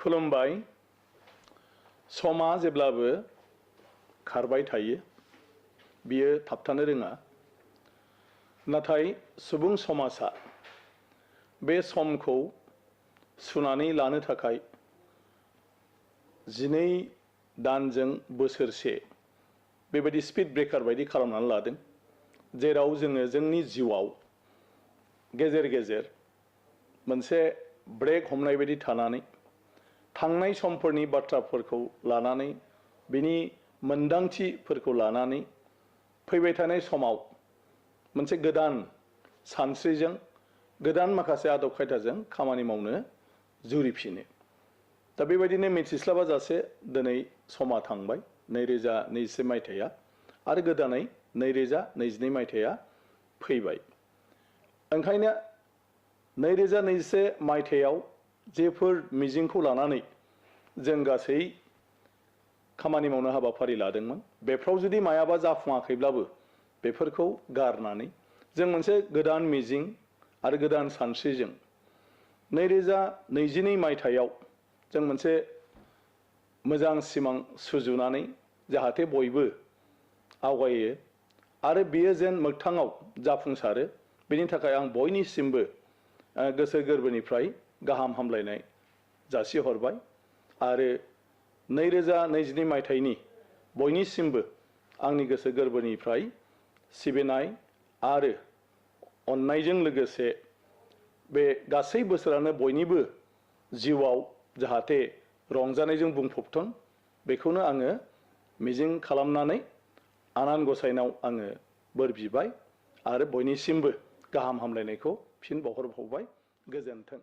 खुलुमबाय। समा जेब्लाबो खारबाय थायो, बियो थाबथानो रोङा। नाथाय सुबुं समाजा बे समखौ सुनानै लानो थाखाय 12 दानजों बोसोरसे बेबायदि स्पीड ब्रेकार बायदि खालामनानै लादों, जेराव जोङो जोंनि जिउआव गेजेर गेजेर मोनसे ब्रेक हमनाय बायदि थानानै थांनाय समफोरनि बाथ्राफोरखौ लानानै बिनि मोनदांथिफोरखौ लानानै फैबाय थानाय समाव मोनसे गोदान सानस्रिजों गोदान माखासे आदब खायदाजों खामानि मावनो जुरिफिनो। दा बेबायदिनो मिथिस्लाबा जासे दिनै समा थांबाय 2021 मायथाइया आरो गोदानै 2022 मायथाइया फैबाय। ओंखायनो 2021 मायथाइयाव जेफोर मिजिंखौ लानानै जों गासै खामानि मावनो हाबाफारि लादोंमोन, बेफ्राव जुदि मायाबा जाफुङाखैब्लाबो बेफोरखौ गारनानै जों मोनसे गोदान मिजिं आरो गोदान सानस्रिजों 2022 मायथाइयाव जों मोनसे मोजां सिमां सुजुनानै जाहाथे बयबो आवगायो आरो बियो जेन मोगथाङाव जाफुंसारो, बेनि थाखाय आं बयनिसिमबो गोसो गोरबोनिफ्राय गाहाम हामलायनाय जासिहरबाय आरो 2022 मायथाइनि बयनिसिमबो आंनि गोसो गोरबोनिफ्राय सिबिनाय आरो अननायजों लोगोसे बे गासै बोसोरानो बयनिबो जिउआव जाहाथे रंजानायजों बुंफबथों, बेखौनो आङो मिजिं खालामनानै आनान गसाइनाव आङो बोर बिबाय आरो बयनिसिमबो गाहाम हामलायनायखौ फिन बावहरबावबाय। गोजोन्थों।